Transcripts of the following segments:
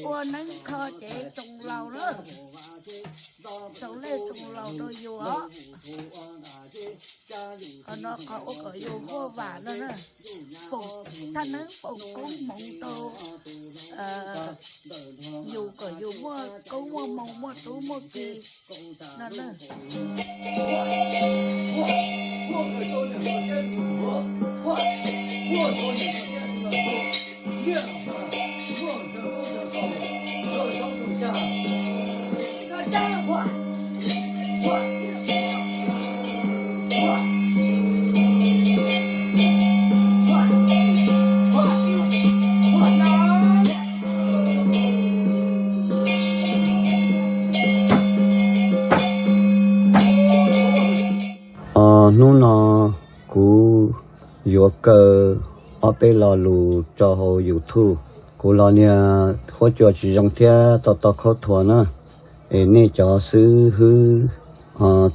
Ua neeb kho ces tsoos laus na, tsoos lej tsoos laus rau yus os. Qhov no qhov ua kom yus huaj vam no na, foom thaj neeb foom koob hmoov rau yus kom yus muaj koob muaj moos muaj tub muaj ki no na. Hnub no kuv yuav kaw ob peb lo lus rau hauv YouTube. Kuv los niag huab cua tsis zoo thiab tau tau khaub thuas na, es nej cov xib hwb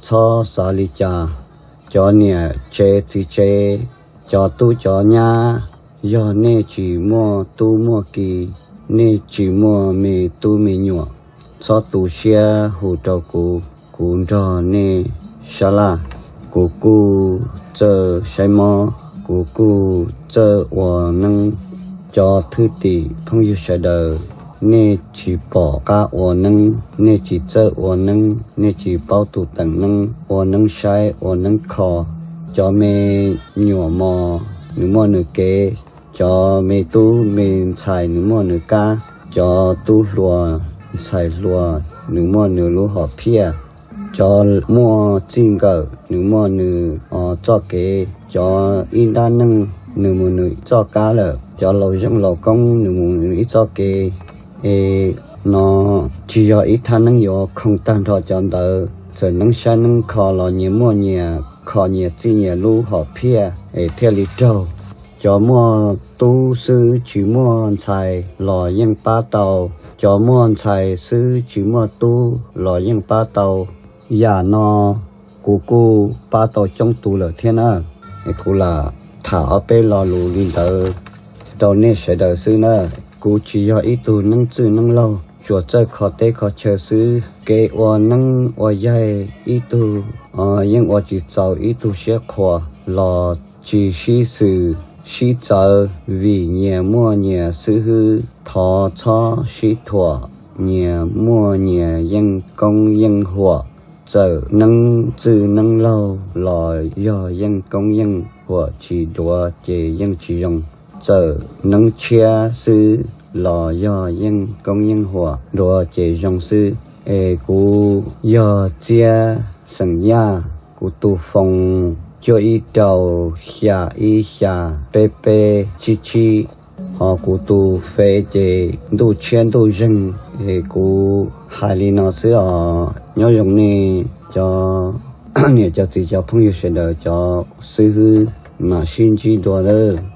txhob xav li cas. Cov niam tsev txiv tsev, cov tub cov nyab, yog nej tsis muaj tub muaj ki, nej tsis muaj me tub me nyuam, txhob tu siab hu rau kuv, kuv nrog nej sab laj. Kuv kuj txawj saib mob, kuv kuj txawj ua neeb. Cov thwj tim phooj ywg sawv daws, nej tsis pom qab ua neeb, nej tsis txawj ua neeb, nej tsis paub tus teem neeb, ua neeb saib ua neeb kho. Cov me nyuam mos nws muaj nws kev, cov me tub me ntxhais nws muaj nws kab, cov tub hluas ntxhais hluas nws muaj nws lub hom phiaj, cov muaj txij nkawm nws muaj nws txoj kev, cov ib nrab neej nws mus nws txoj kab lawm, cov laus zeej laus koob nws mus nws ib txoj kev. Es no tsis yog ib thaj neeb yuav khoom tag nrho cov ntawd. Txawm neeb saib neeb kho los nyias muaj nyias kho nyias txij nyias lub hom phiaj es thiaj li raug. Cov muaj tub xwb tsis muaj ntxhais los yeej pab tau, cov muaj ntxhais xwb tsis muaj tub los yeej pab tau. Yam no kuv kuj pab tau coob tus lawm thiab na. Es kuv lam tham ob peb lo lus li ntawd rau nej sawv daws xwb na. Kuv tsis yog ib tug neeb txwj neeb laug tsuas txawj kho teb kho chaw xwb. Kev ua neeb ua yaig ib tug yeej ua tsis txaus ib tug siab qhuas los tsis sib xws sib txawv, vim nyias muaj nyias xib hwb. Thov txhob sib thuam, nyias muaj nyias yeej koob yeej huam. Txawm neeb txwj neeb laug los yog yeej koob yeej huam, tsis duav ces yeej tsis zoo. Txawm neeb tshiab xwb los yog yeej koob yeej huam, duav ces zoo xwb. Es kuv yog Txiab xeem Yaj, kuv tus foos cuaj ib rau xya ib xya peb peb tsib tsib. Ho kuv tus Face ces Ntuj Tshiab Ntuj Zeeg. Es kuv hais li no xwb os, nyob zoo nej cov niam cov txiv cov phooj ywg sawv daws, cov xib hwb, mam sib ntsib dua lawm.